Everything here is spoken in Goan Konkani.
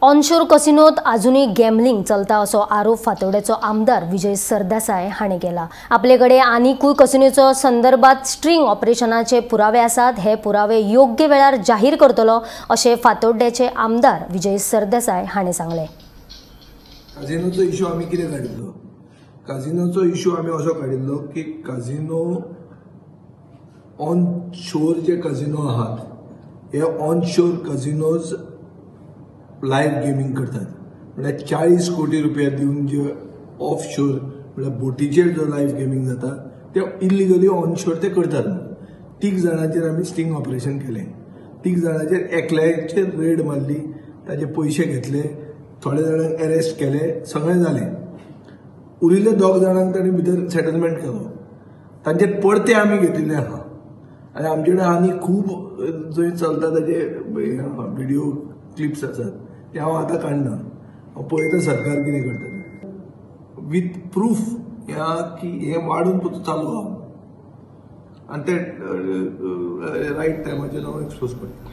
ऑनशोर कसिनोत अजूनय गॅमलिंग चलता असो आरोप फातोड्डेचो आमदार विजय सरदेसाय हांणी केला। आपले कडेन आनिकूय कसिनोचो संदर्भात स्ट्रिंग ऑपरेशनाचे पुरावे आसात, हे पुरावे योग्य वेळार जाहीर करतलो अशें फातोड्डेचे आमदार विजय सरदेसाय हांणी सांगलें। काजिनोचो इश्यू आमी कितें काडिल्लो? काजिनोचो इश्यू आमी असो काडिल्लो की काजिनो ऑन शोर जे काजिनो आहात हे ऑन शोर काजिनोज लायव्ह गेमींग करतात, म्हळ्यार 40 कोटी रुपया दिवन जे ऑफ शोर म्हळ्यार बोटीचेर जो लायव्ह गेमींग जाता ते इलिगली ऑन शोर ते करतात। 3 जाणांचेर आमी स्टिंग ऑपरेशन केलें, 3 जाणांचेर एकल्याचेर रेड मारली, ताजे पयशे घेतले, थोडे जाणांक अरेस्ट केले, सगळें जालें। उरिल्ले 2 जाणांक तांणी भितर सेटलमेंट केलो, तांचेर परते आमी घेतिल्ले आहा आनी आमचे कडेन आनी खूब जंय चलता ताजे व्हिडियो क्लिप्स आसात ते हांव आतां काडना। हांव पळयता सरकार कितें करता विथ प्रूफ ह्या की हें वाडून चालू आहा आनी ते रायट टायमाचेर हांव एक्सपोज करता।